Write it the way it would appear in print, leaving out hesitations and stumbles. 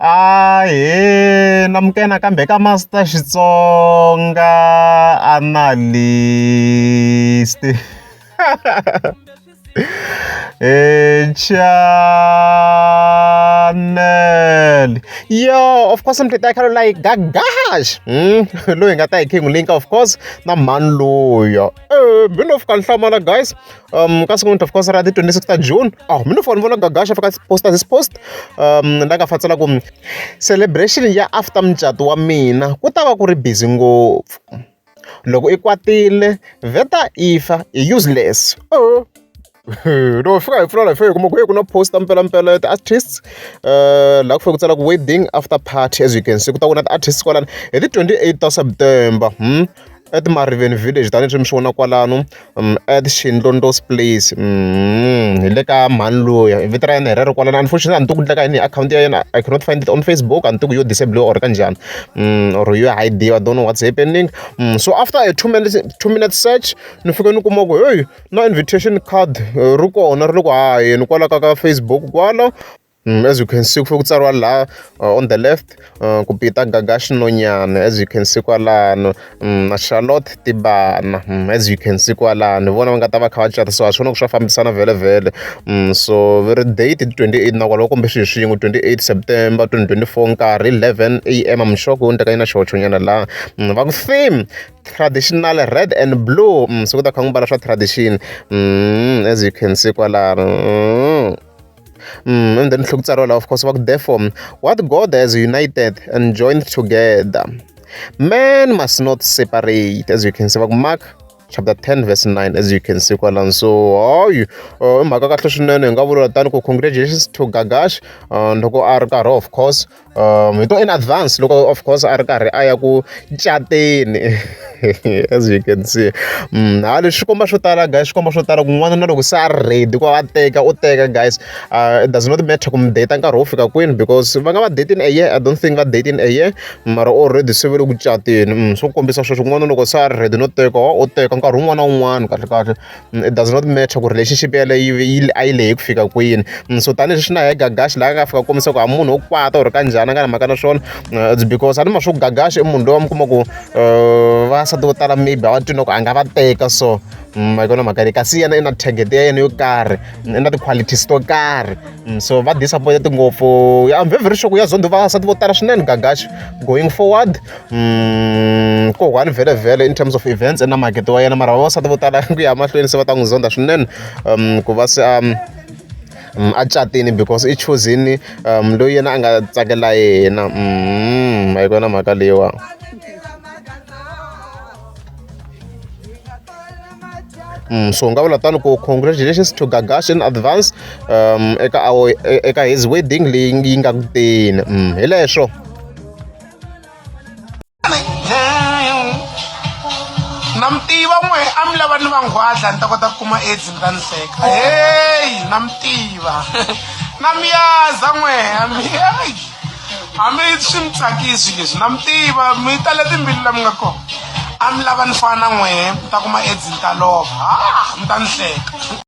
Ahee namukela nakambe ka Master Xitsonga Analyst channel yo of course mi ta khalo like gagash loyi hi nga ta hi khe hi n'wi link of course na mhani luya mi no fika ni hlamala guys ka siku of course ra ti 26 ta June oh mi no fika ni vona Gagash a fika posta this post la nga fatsela ku celebration ya after mucato wa mina ku ta va ku ri busy ngopfu loko i kwatile vheta i fa i useless oh loko fika hi pfula la hi fika hi kuma ku hey ku na post ta mpelampela ya ti-artists laha ku fika ku tsala ku wedding after party as you can see ku ta ku na ti-artists kwalano hi ti 28 ta September at Mariveni village tanihileswi mi swi vona kwalano at Xindlondlos place hi le ka mhani luya vito ra yena hi rero kwalano unfortunately a ni tivi ku endleka yini hi akhawunti ya yena I cannot find it on Facebook a ni tivi ku yo disable or kanjhani or yo hide-iwa I don't know what's happening so after a 2 minute search ni fike ni kuma ku hey na invitation card ri kona ri le ku haheni kwala ka Facebook kwala. As you can see ku fike ku tsariwa laha on the left ku Peter Gagash Nonyane as you can see kwalano na Charlotte Tibana as you can see kwalano hi vona va nga ta va kha va cata so ha swi vona ku swa fambisana vhele vhele so va ri date ti 28 na kwalaho kumbe swilo swin'we 28 September 2024 nkarhi 11 am I'm sure ku endleka yini na xihoxo nyana laha va ku theme traditional red and blue so ku ta kha ku mbala swa tradition as you can see kwalano. And then ku tsariwa laha of course va ku therefore what God has united and joined together man must not separate as you can see va ku Mark chapter 10 verse 9 as you can see kwalano so hayi i mhaka kahle swinene hi nga vula tani ku congratulations to Gagash loko a ri karhi of course hi to in advance loko of course a ri karhi a ya ku cateni as you can see ha leswi swi komba swo tala guys swi komba swo tala ku n'wana na loko se a ri ready ku va teka u teka guys it does not matter ku mi date nkarhi wo fika kwini because va nga va dating a year I don't think va dating a year mara already se va le ku cateni swo kombisa sweswo n'wana loko se a ri ready no teka wa u teka nkarhi wun'wana na wun'wana kahle kahle it does not matter ku relationship yaleyo yi a yi lehe ku fika kwini so tanihileswi na hi Gagash laha a nga fika kombisa ku a munhu wo kwata or kanjhani a nga na mhaka na swona it's because a ni ma swo Gagash i munhu loyi va mi kuma ku vavasati vo tala maybe a va twi na ku a nga va teka so ma yi vona mhaka leyi kasi yena i na target ya yena yo karhi i na ti-qualities to karhi so va disappointed ngopfu I'm very very sure ku ya zonda vavasati vo tala swinene Gagash going forward ko one vhele vhele in terms of events na makete wa yena mara vavasati vo tala ku ya mahlweni se va ta n'wi zonda swinene ku va se a catini because i chuzini loyi yena a nga tsakela yena ma yi vona mhaka leyiwa. So nga vula tano ku congratulations to Gagash in advance eka eka his wedding leyi yi nga ku teni hi leswo. Na mi tiva n'we a mi lava ni va nghwadla ni ta kota ku kuma AIDS mi ta ni hleka heyi na mi tiva na mi yaza n'we hambi hambi swi mi tsakisi leswi na mi tiva mi tale timbilu la mi nga kona a mi lava ni fana na n'wehe mi ta kuma AIDS ni ta lova ha mi ta ni hleka.